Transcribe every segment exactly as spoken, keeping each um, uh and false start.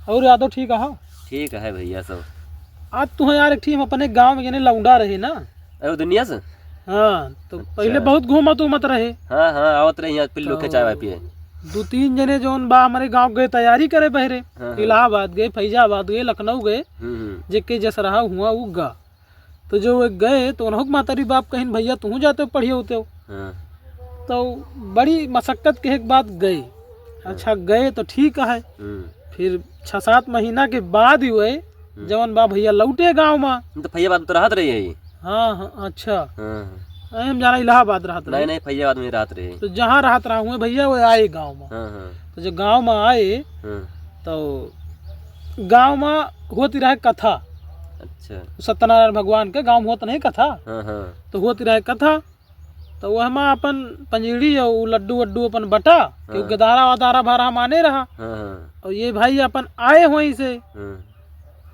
और यादव ठीक है? ठीक है भैया सब। आज तुहे यार एक ठी हम अपने गाँव में जने लौंडा रहे ना। अरे दुनिया से? हाँ, तो अच्छा। पहिले बहुत घूमत उमत रहे। हाँ, हाँ, आवत रहे यहाँ पिल्लू के तो चाय वाय पिए। दू तीन जने जौन बा हमरे गाँव गए तैयारी करे बहरे। हाँ, हाँ। इलाहाबाद गए, फैजाबाद गए, लखनऊ गए, हम्म, हम्म। जेके जस रहा हुआ उ गा। तो जो वे गए तो उन्हों के मातारी बाप कहिन, "भैया तुहूँ जाते हो पढ़िए होते हो।" हाँ। तो बड़ी मशक्कत के एक बाद गए। हाँ। अच्छा गए तो ठीक है। हम्म। फिर छः सात महीना के बाद ही वे हम्म। जवन बा भैया लौटे गाँव में। तो फैजाबाद तो रहत रही है। हाँ, हाँ, अच्छा। हाँ, हाँ। अरे, हम जाना इलाहाबाद रहत नहीं, रहे। नहीं, फैजाबाद में रहत रहे। तो जहाँ रहत रहा हुए भैया, वो आए गाँव में। हाँ, हाँ। तो जब गाँव में आए, हाँ। तो गाँव में होती रहे कथा। अच्छा। सत्यनारायण भगवान के गाँव में होत नहीं कथा। हाँ, हाँ। तो होती रहे कथा, तो वह में अपन पंजीरी और उ लड्डू वड्डू अपन बटा, कि उ हाँ। गदारा वदारा भरा माने रहा। हाँ, हाँ। और ये भाई अपन आए हुए से हाँ।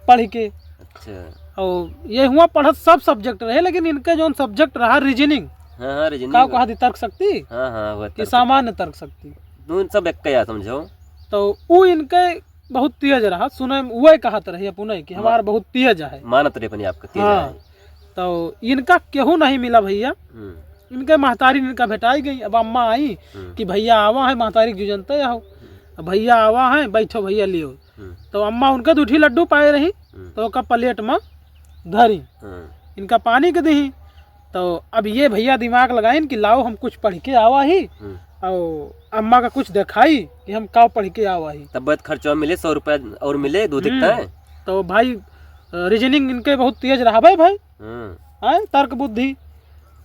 पढ़ के। अच्छा। और ये हुआ पढ़त सब subject रहे, लेकिन इनके जौन subject रहा reasoning, हाँ, हाँ, reasoning का में। कहा थी तर्क शक्ति, हाँ, हाँ, वह कि तर्क शक्ति। सामान्य तर्क शक्ति। तू सब एक का समझो। तो उ इनके बहुत तेज रहा, सुने में वह कहत रही अपने कि मा-, हमार बहुत तेज है। मानत रहे अपने आप के तेज हाँ। है। तो इनका केहू नहीं मिला भैया। हम्म। इनके महतारी इनका भेटाई गई। अब अम्मा आई हम्म। कि भैया आवा है, महतारी के जो जनते हो। हम्म। अब भैया आवा है, बैठो भैया लियो। हम्म। तो अम्मा उनके दू ठी लड्डू पाए रही, हम्म। तो ओका plate में धरी। हम्म। इनका पानी के दही। तो अब ये भैया दिमाग लगाइन कि लाओ हम कुछ पढ़ के आवा ही, हम्म। और अम्मा का कुछ दिखाई कि हम का पढ़ के आवा ही। तब बहुत खर्चा मिले, सौ रुपया और मिले, दू हम्म। दिखता है। तो भाई, अ, reasoning इनके बहुत तेज रहा भाई, भाई। हम्म। हैं, तर्क बुद्धि।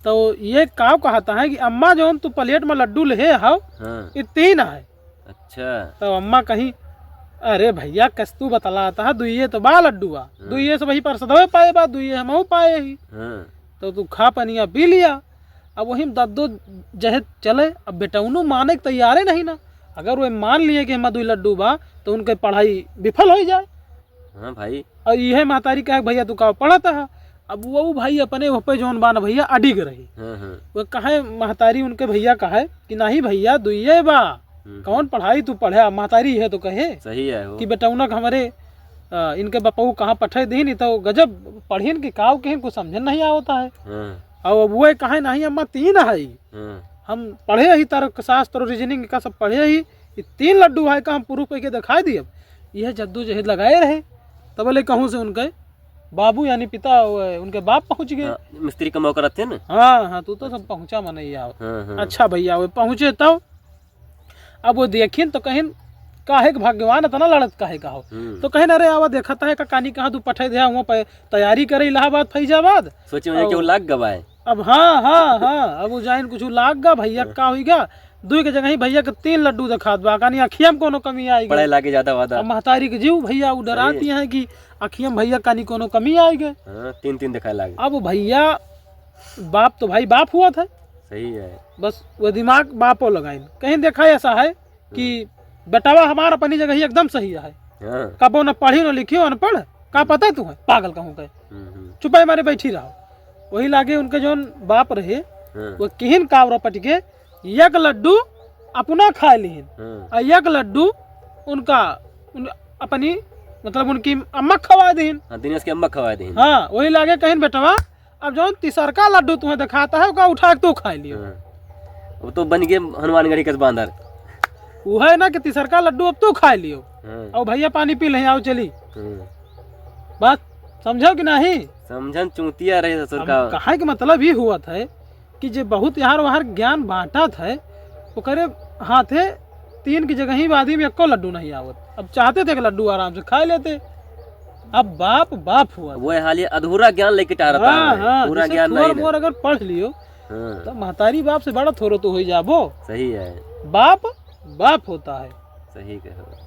तो ये का कहता है कि अम्मा जौन तू plate में लड्डू ले हव, हाँ। ये तीन है। अच्छा। तो अम्मा कहीं, "अरे भैया, कस तू बतलाता है, दुइये तो बा लड्डुआ, हाँ। दुइये से वही परसदवे पाए बा, दुइये हमहू पाए ही। हाँ। तो तू खा पनिया पी लिया।" अब वही में दद्दो जहे चले, अब बेटौनो माने के तैयारे नहीं ना। अगर वे मान लिए कि हमार दुई लड्डू बा, तो उनके पढ़ाई विफल हो जाए। हाँ भाई। और इहे महतारी कहे, "भैया तू का पढ़त है?" अब वो भाई अपने वह पे जौन बा ना भैया अडिग रही। हाँ, हाँ। वो कहे महतारी उनके भैया कहे कि, "नहीं भैया, दुइये बा, हम्म। कौन पढ़ाई तू पढ़े?" महतारी इहे तो कहे सही है वो। कि बेटौना के हमरे, अ, इनके बपऊ कहाँ पठे दीन, ई तो गजब पढ़िन कि काव कहिन, कुछ समझे नहीं आवता है। हाँ। और अब वो कहे, "नहीं अम्मा, तीन है।" हाँ। हम पढ़े ही तर्कशास्त्र, reasoning का सब पढ़े ही, ये तीन लड्डू है का हम proof करके दिखाई दिए। अब यह जद्दोजहद लगाए रहे, तब ले कहूँ से उनके बाबू यानी पिता, वो उनके बाप पहुँच गए। हाँ, मिस्त्री का मौका रहते हैं ना। हाँ, हाँ, तू तो सब पहुँचा मनई आओ। हाँ, हाँ। अच्छा भैया, वो पहुँचे तब अब वो देखिन तो कहिन, "काहे के भगवान इतना लड़त काहे का हो?" हम्म। तो कहिन, "अरे आवा देखत है का कानी कहाँ तू पठे दे, हुआ पे तैयारी करे इलाहाबाद, फैजाबाद।" सोचे में और केहू लाग गवाए। अब हाँ, हाँ, हाँ, अब वो जाइन कुछ लाग गा भैया, हाँ। का हुई गा? दुई के जगह ही भैया के तीन लड्डू दिखात बा, कानी अखिया में कोनो कमी आई गई। पढ़े लागे ज्यादा वादा। अब महतारी के जीव भैया, वो सही। डराती हैं कि अखिया में भैया कानी कोनो कमी आई गई। हाँ, तीन तीन दिखाए लागे। अब भैया, बाप तो भाई बाप हुआ था। सही है। बस वो दिमाग बापो लगाइन। कहीं देखा ऐसा है कि हम्म। बेटवा हमार अपनी जगह ही एकदम सही है। हाँ। कबो न पढ़ी न लिखी, अनपढ़, का हम्म। पता तू है, पागल कहूँ के। हम्म, हम्म। चुपाई मारे बैठी रहो। वही लागे उनके जौन बाप रहे, हाँ। वो किहिन कावरा पटिके एक लड्डू अपना खा लिहिन, हाँ। और एक लड्डू उनका, उन, अपनी, मतलब उनकी अम्मा खवा दीन। हाँ, दिनेश के अम्मा खवा दीन। हाँ, वही लागे कहिन बेटवा, अब जौन तीसरका लड्डू तुम्हें दिखाता है, ओका उठा के तू खा लियो। हाँ। अब तो बन गए हनुमानगढ़ी के बांदर। वो है ना कि तीसरका लड्डू अब तू खा लियो। हाँ। और भैया पानी पी लें, आओ चली। हाँ। बात समझो कि नहीं? समझन चूतिया रहे ससुर हम का। कहे के मतलब ई हुआ था कि जे बहुत यार वहार ज्ञान बांटत है, ओकरे हाथे तीन की जगह ही आदमी एको लड्डू नहीं आवत। अब चाहते थे कि लड्डू आराम से खा लेते। अब बाप बाप हुआ। वो हाल ये अधूरा ज्ञान लेके टहरता हाँ, है, हाँ, पूरा जैसे ज्ञान थोर नहीं ना। मोर अगर पढ़ लियो, हाँ। तो महतारी बाप से बड़ा थोरो तो हो ही जाबो। सही है। बाप बाप होता है। सही कहो।